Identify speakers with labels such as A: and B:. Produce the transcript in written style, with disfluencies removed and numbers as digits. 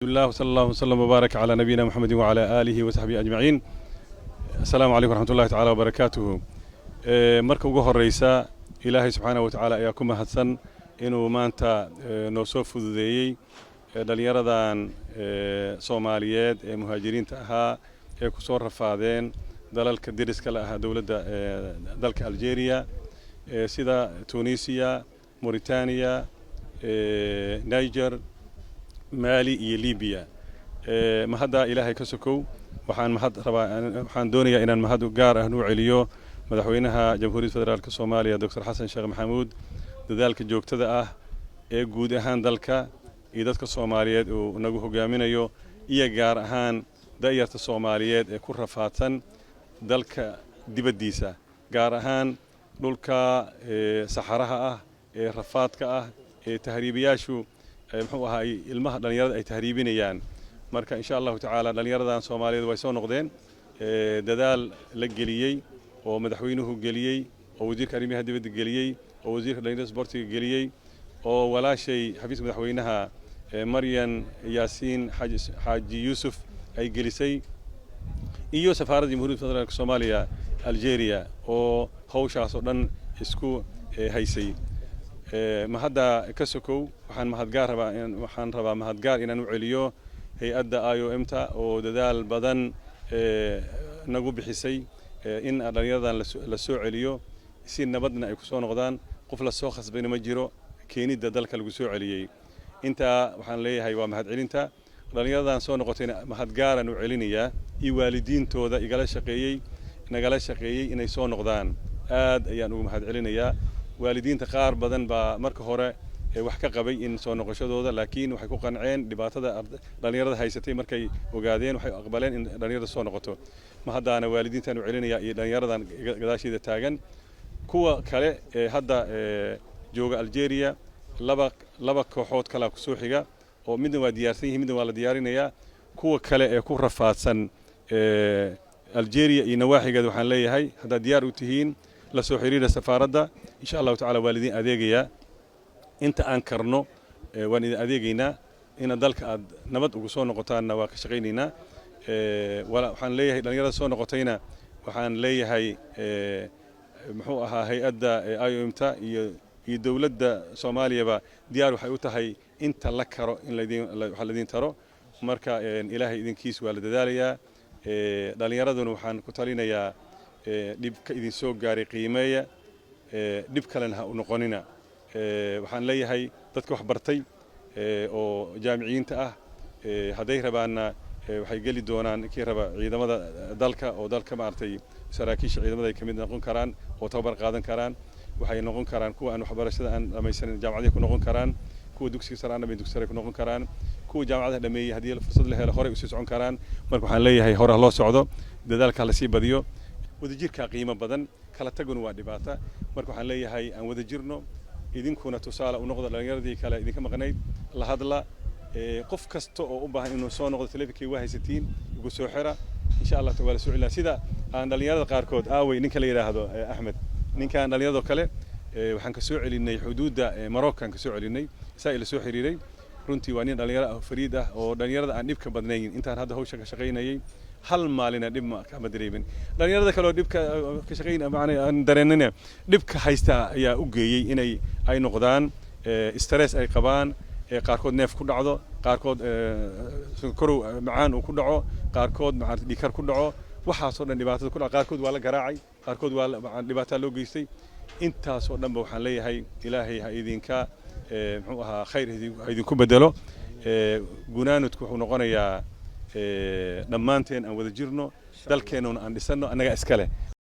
A: Alhamdulillah, وصلى الله وسلم وبارك على نبينا محمد وعلى آله وصحبه أجمعين. السلام عليكم ورحمة الله تعالى وبركاته. Marka ugu horeysa, Ilaahay subxaanahu watacaala ayaa ku mahadsan inuu maanta noo soo fududeeyey dhallinyaradan Soomaaliyeed ee muhaajiriinta ahaa ee ku soo rafaadeen dalalka deriska la ahaa dowladda dalka Algeria, sida Tunisia, Mauritania, Niger, Mali iyo Libiya. Mahadda Ilaahay ka sokow, waxaan mahad rabaa, waxaan doonayaa inaan mahad gaar ah u celiyo Madaxweynaha Jamhuuriyadda Federaalka Soomaaliya, Doctor Xasan Sheekh Maxamuud, dadaalka joogtada ah ee guud ahaan dalka iyo dadka Soomaaliyeed uu nagu hogaaminayo, iyo gaar ahaan da'yarta Soomaaliyeed ee ku rafaadsan dalka dibaddiisa, gaar ahaan dhulka saxaraha ah ee rafaadka ah ee tahriibayaashu, muxuu ahaa, ilmaha dhallinyarada ay tahriibinayaan. Marka, insha Allahu tacaala, dhallinyaradan Soomaaliyeed way soo noqdeen, dadaal la geliyey oo madaxweynuhu geliyey, oo wasiirka arrimaha dibadda geliyey, oo wasiirka dhallinyarada sboortiga geliyey, oo walaashay xafiiska madaxweynaha, Maryan Yaasiin Xaaji Yuusuf, ay gelisay, iyo safaaradda Jamhuuriyadda Federaalka Soomaaliya Algeria oo hawshaas oo dhan isku haysay. Mahadda ka sokow, waxaan mahadgaar rabaa, waxaan rabaa mahadgaar inaan u celiyo hay-adda IOM ta oo dadaal badan nagu bixisay in dhallinyaradan la soo celiyo, si nabadna ay ku soo noqdaan. Qof la soo khasbayna ma jiro keenidda dalka lagu soo celiyey. Intaa waxaan leeyahay waa mahadcelinta. Dhallinyaradan soo noqotayna mahadgaaran u celinayaa, iyo waalidiintooda igala shaqeeyey, nagala shaqeeyey inay soo noqdaan. Aad ayaan ugu mahad celinayaa. Waalidiinta qaar badan baa marka hore wax ka qabay in soo noqoshadooda, laakiin waxay ku qanceen dhibaatada dhallinyarada haysatay. Markay ogaadeen, waxay aqbaleen in dhallinyarada soo noqoto. Ma haddaana waalidiintaan u celinaya iyo dhallinyaradan gadaasheeda taagan. Kuwa kale ee hadda jooga Algeria, laba kooxood kalaa kusoo xiga, oo midna waa diyaarsan yihiin, midna waa la diyaarinayaa. Kuwa kale ee ku rafaadsan Algeria iyo nawaaxigeeda, waxaan leeyahay, haddaad diyaar u tihiin, la soo xiriira safaaradda. Insha Allahu tacala, waa lidin adeegayaa inta aan karno, waan idin adeegaynaa. Ina dalka aad nabad ugu soo noqotaanna waa ka shaqaynaynaa. Waxaan leeyahay dhallinyarada soo noqotayna, waxaan leeyahay, muxuu ahaa, hay-adda IOM-ta iyo dowladda Soomaaliyaba diyaar waxay u tahay inta la karo in laydin waxa laydin taro. Marka, Ilaahay idinkiis, waa la dadaalayaa. Dhallinyaraduna waxaan ku talinayaa, dhibka idin soo gaaray qiimeeya, dhib kalena ha u noqonina. Waxaan leeyahay dadka wax bartay oo jaamiciyiinta ah, hadday rabaanna waxay geli doonaan, kii raba, ciidamada dalka, oo dalka maaragtay saraakiisha ciidamada ay ka mid noqon karaan oo tababar qaadan karaan. Waxay noqon karaan kuwa aan waxbarashada aan dhamaysanin, jaamacadahay ku noqon karaan. Kuwa dugsiga sare aan dhamayn, dugsi sare ku noqon karaan. Kuwa jaamacadaha dhameeyey, haddii fursad la helo, horey usii socon karaan. Marka waxaan leeyahay, hore ha loo socdo, dadaalka la sii badiyo. Wadajirkaa qiimo badan, kala taguna waa dhibaata. Marka waxaan leeyahay, aan wada jirno. Idinkuna tusaale u noqda dhallinyaradii kale idinka maqnayd. La hadla qof kasta oo u baahan inuu soo noqdo. Telefonkii waa haysatiin, igu soo xira. Insha Allah waa la soo celinaa, sida aan dhallinyarada qaarkood. Aawey ninka la yidhaahdo Axmed? Ninkan dhallinyaradoo kale waxaan ka soo celinay xuduudda Moroccan ka soo celinay, saa ila soo xiriiray. Runtii waa nin dhallinyaro ah oo fariid ah, oo dhallinyarada aan dhibka badnayn. Intaan hadda hawsha ka shaqaynayay, hal maalina dhib ma kama dareemin. Dhallinyarada kale oo dhibka ka shaqayn macnaa aan dareenina dhibka haysta ayaa u geeyey inay ay noqdaan stress ay qabaan, qaarkood neef ku dhacdo, qaarkood sonkorow macaan uu ku dhaco, qaarkood maarata dhiigkar ku dhaco. Waxaasoo dhan dhibaatada ku dhaco. Qaarkood waa la garaacay, qaarkood waa dhibaataa loo geystay. Intaasoo dhanba waxaan leeyahay, Ilaahay ha idinka, muxuu ahaa, khayr ha idinku bedelo. Gunaanudku wuxuu noqonayaa, dhammaanteen aan wada jirno, dalkeennuna aan dhisanno, annagaa iska leh.